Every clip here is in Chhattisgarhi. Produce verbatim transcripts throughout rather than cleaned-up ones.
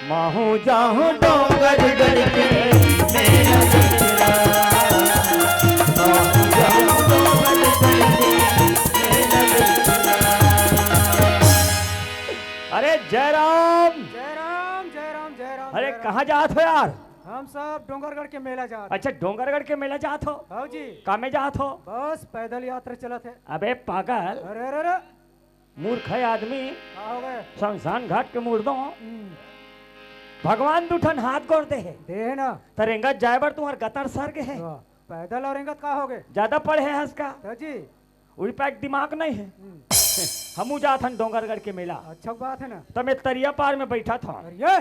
महू जाहूं डोंगरगढ़ के मेला देखना। महू जाहूं डोंगरगढ़ के मेला देखना। अरे जयराम। जयराम, जयराम, जयराम, अरे जयराम। कहाँ जात हो यार? हम सब डोंगरगढ़ के मेला जात। अच्छा, डोंगरगढ़ के मेला जात हो? हाँ जी। कामे जात हो? बस पैदल यात्रा चलत हे। अबे पागल। अरे, अरे, अरे। मूर्ख हे आदमी। का हो गए? शमशान घाट के मुर्दों हम्म। भगवान दू ठन हाथ गोड़ दे हे। दे हे ना। त रेंगत जाए बर तुंहर गतर सर गे हे। वाह, पैदल अउ रेंगत का हो गए? ज्यादा पढ़े हस का? त जी। उही पाए के दिमाग नहीं हे। हम्म। हमू जात हन डोंगरगढ़ के मेला। अच्छा बात हे ना। त मैं तरिया पार में बैठा था। अरे ये,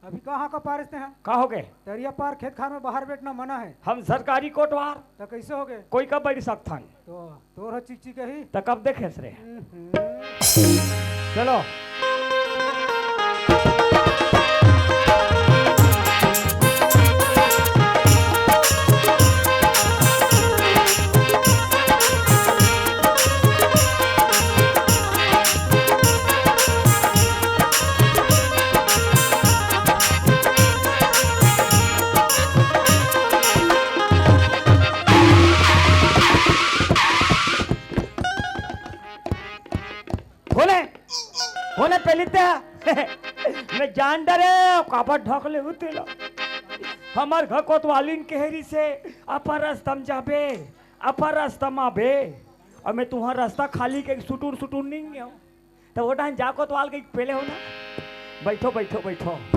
अभी कहाँ का पार हे? का हो गए? तरिया पार खेत खार में बाहर बैठना मना हे। हम सरकारी कोटवार। त कैसे हो गए? कोई कब बैठ सकथन? तो तोर ह चिकचिक ही। त कब देखेस रे? हम्म। चलो। होने, होने पहली ते मैं जान डरे, काबर ढक ले हूँ तेला। हमर घर कोतवालिन कहे रिहिसे, "अपन रस्ता म जाबे, अपन रस्ता म आबे।" अउ मैं तुंहर रस्ता खाली के सुटुर सुटुर निंग गयो। त वो डाहन जा कोतवाल के पहले हो ना। बैठो, बैठो, बैठो।